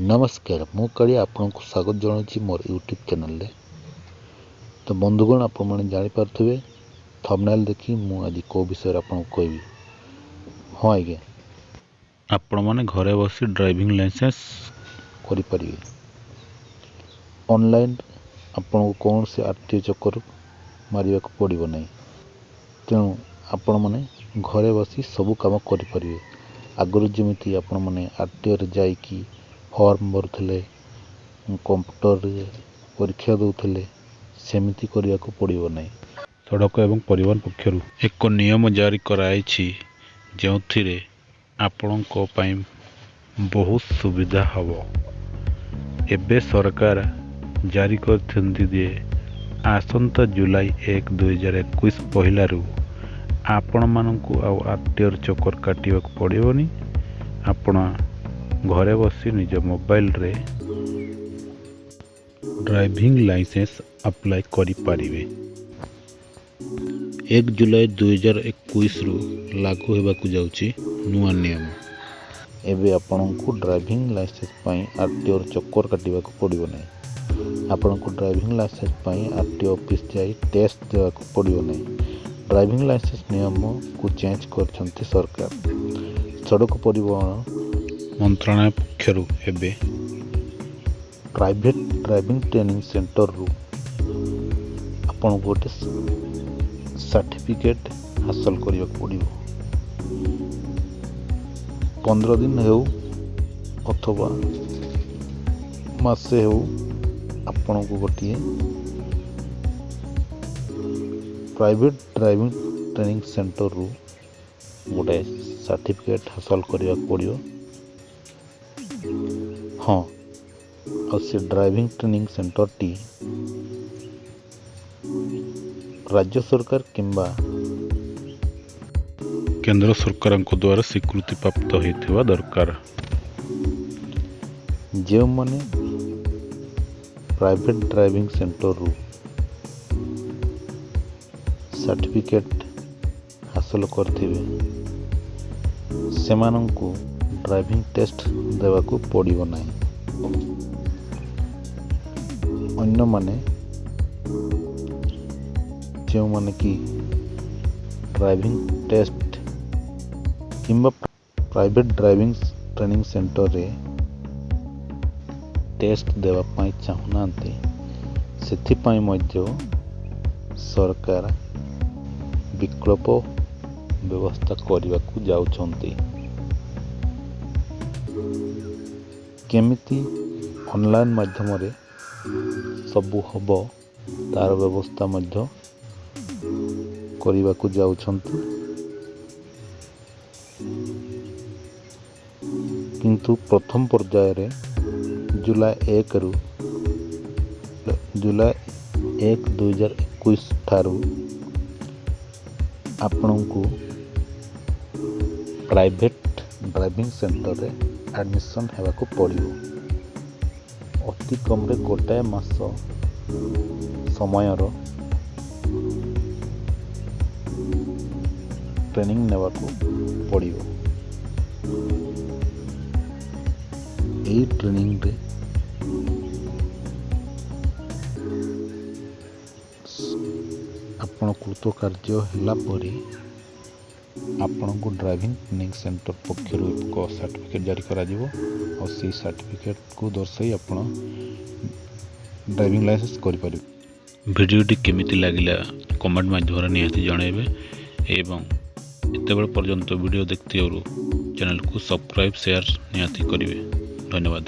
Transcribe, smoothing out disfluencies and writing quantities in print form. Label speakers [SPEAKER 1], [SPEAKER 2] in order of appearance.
[SPEAKER 1] ନମସ୍କାର, ମୁଁ କାଳିଆ ଆପଣଙ୍କୁ ସ୍ୱାଗତ ଜଣାଉଛି ମୋର ୟୁଟ୍ୟୁବ୍ ଚ୍ୟାନେଲରେ। ତ ବନ୍ଧୁଗଣ, ଆପଣମାନେ ଜାଣିପାରୁଥିବେ ଥମ୍ବନେଲ୍ ଦେଖି ମୁଁ ଆଜି କେଉଁ ବିଷୟରେ ଆପଣଙ୍କୁ କହିବି। ହଁ ଆଜ୍ଞା,
[SPEAKER 2] ଆପଣମାନେ ଘରେ ବସି ଡ୍ରାଇଭିଂ ଲାଇସେନ୍ସ
[SPEAKER 1] କରିପାରିବେ ଅନଲାଇନ୍। ଆପଣଙ୍କୁ କୌଣସି ଆର୍ ଟି ଓ ଚକର ମାରିବାକୁ ପଡ଼ିବ ନାହିଁ। ତେଣୁ ଆପଣମାନେ ଘରେ ବସି ସବୁ କାମ କରିପାରିବେ। ଆଗରୁ ଯେମିତି ଆପଣମାନେ ଆର୍ ଟି ଓରେ ଯାଇକି ଫର୍ମ ଭରୁଥିଲେ, କମ୍ପ୍ୟୁଟରରେ ପରୀକ୍ଷା ଦେଉଥିଲେ, ସେମିତି କରିବାକୁ ପଡ଼ିବ ନାହିଁ।
[SPEAKER 2] ସଡ଼କ ଏବଂ ପରିବହନ ପକ୍ଷରୁ ଏକ ନିୟମ ଜାରି କରାଯାଇଛି, ଯେଉଁଥିରେ ଆପଣଙ୍କ ପାଇଁ ବହୁତ ସୁବିଧା ହେବ। ଏବେ ସରକାର ଜାରି କରିଛନ୍ତି ଯେ ଆସନ୍ତା ଜୁଲାଇ 1, 2021 ପହିଲାରୁ ଆପଣମାନଙ୍କୁ ଆଉ ଆର୍ ଟି ଓର ଚକର କାଟିବାକୁ ପଡ଼ିବନି। ଆପଣ ଘରେ ବସି ନିଜ ମୋବାଇଲରେ ଡ୍ରାଇଭିଂ ଲାଇସେନ୍ସ ଆପ୍ଲାଏ କରିପାରିବେ।
[SPEAKER 1] 1 ଜୁଲାଇ 2021ରୁ ଲାଗୁ ହେବାକୁ ଯାଉଛି ନୂଆ ନିୟମ। ଏବେ ଆପଣଙ୍କୁ ଡ୍ରାଇଭିଂ ଲାଇସେନ୍ସ ପାଇଁ ଆର୍ ଟି ଓର ଚକର କାଟିବାକୁ ପଡ଼ିବ ନାହିଁ। ଆପଣଙ୍କୁ ଡ୍ରାଇଭିଂ ଲାଇସେନ୍ସ ପାଇଁ ଆର୍ ଟି ଓ ଅଫିସ୍ ଯାଇ ଟେଷ୍ଟ ଦେବାକୁ ପଡ଼ିବ ନାହିଁ। ଡ୍ରାଇଭିଂ ଲାଇସେନ୍ସ ନିୟମକୁ ଚେଞ୍ଜ କରିଛନ୍ତି ସରକାର। ସଡ଼କ ପରିବହନ
[SPEAKER 2] ମନ୍ତ୍ରଣାଳୟ ପକ୍ଷରୁ ଏବେ
[SPEAKER 1] ପ୍ରାଇଭେଟ୍ ଡ୍ରାଇଭିଂ ଟ୍ରେନିଂ ସେଣ୍ଟରରୁ ଆପଣଙ୍କୁ ଗୋଟେ ସାର୍ଟିଫିକେଟ୍ ହାସଲ କରିବାକୁ ପଡ଼ିବ। 15 ଦିନ ହେଉ ଅଥବା ମାସେ ହେଉ, ଆପଣଙ୍କୁ ଗୋଟିଏ ପ୍ରାଇଭେଟ୍ ଡ୍ରାଇଭିଂ ଟ୍ରେନିଂ ସେଣ୍ଟରରୁ ଗୋଟାଏ ସାର୍ଟିଫିକେଟ୍ ହାସଲ କରିବାକୁ ପଡ଼ିବ। ହଁ, ଆଉ ସେ ଡ୍ରାଇଭିଂ ଟ୍ରେନିଂ ସେଣ୍ଟରଟି ରାଜ୍ୟ ସରକାର କିମ୍ବା
[SPEAKER 2] କେନ୍ଦ୍ର ସରକାରଙ୍କ ଦ୍ୱାରା ସ୍ୱୀକୃତିପ୍ରାପ୍ତ ହୋଇଥିବା ଦରକାର।
[SPEAKER 1] ଯେଉଁମାନେ ପ୍ରାଇଭେଟ୍ ଡ୍ରାଇଭିଂ ସେଣ୍ଟରରୁ ସାର୍ଟିଫିକେଟ୍ ହାସଲ କରିଥିବେ, ସେମାନଙ୍କୁ ଡ୍ରାଇଭିଂ ଟେଷ୍ଟ ଦେବାକୁ ପଡ଼ିବ ନାହିଁ। ଅନ୍ୟମାନେ, ଯେଉଁମାନେ କି ଡ୍ରାଇଭିଂ ଟେଷ୍ଟ କିମ୍ବା ପ୍ରାଇଭେଟ୍ ଡ୍ରାଇଭିଂ ଟ୍ରେନିଂ ସେଣ୍ଟରରେ ଟେଷ୍ଟ ଦେବା ପାଇଁ ଚାହୁଁନାହାନ୍ତି, ସେଥିପାଇଁ ମଧ୍ୟ ସରକାର ବିକଳ୍ପ ବ୍ୟବସ୍ଥା କରିବାକୁ ଯାଉଛନ୍ତି। କେମିତି ଅନଲାଇନ୍ ମାଧ୍ୟମରେ ସବୁ ହେବ, ତା'ର ବ୍ୟବସ୍ଥା ମଧ୍ୟ କରିବାକୁ ଯାଉଛନ୍ତି। କିନ୍ତୁ ପ୍ରଥମ ପର୍ଯ୍ୟାୟରେ ଜୁଲାଇ 1ରୁ, ଜୁଲାଇ 1, 2021 ଠାରୁ ଆପଣଙ୍କୁ ପ୍ରାଇଭେଟ୍ ଡ୍ରାଇଭିଂ ସେଣ୍ଟରରେ ଆଡ଼ମିସନ୍ ହେବାକୁ ପଡ଼ିବ। ଅତି କମ୍ରେ ଗୋଟାଏ ମାସ ସମୟର ଟ୍ରେନିଂ ନେବାକୁ ପଡ଼ିବ। ଏଇ ଟ୍ରେନିଂରେ ଆପଣ କୃତକାର୍ଯ୍ୟ ହେଲା ପରେ ଆପଣଙ୍କୁ ଡ୍ରାଇଭିଂ ଟ୍ରେନିଂ ସେଣ୍ଟର ପକ୍ଷରୁ ଏକ ସାର୍ଟିଫିକେଟ୍ ଜାରି କରାଯିବ ଆଉ ସେଇ ସାର୍ଟିଫିକେଟ୍କୁ ଦର୍ଶାଇ ଆପଣ ଡ୍ରାଇଭିଂ ଲାଇସେନ୍ସ କରିପାରିବେ।
[SPEAKER 2] ଭିଡ଼ିଓଟି କେମିତି ଲାଗିଲା, କମେଣ୍ଟ ମାଧ୍ୟମରେ ନିହାତି ଜଣାଇବେ ଏବଂ ଏତେବେଳେ ପର୍ଯ୍ୟନ୍ତ ଭିଡ଼ିଓ ଦେଖିଥିବାରୁ ଚ୍ୟାନେଲକୁ ସବସ୍କ୍ରାଇବ୍, ସେୟାର ନିହାତି କରିବେ। ଧନ୍ୟବାଦ।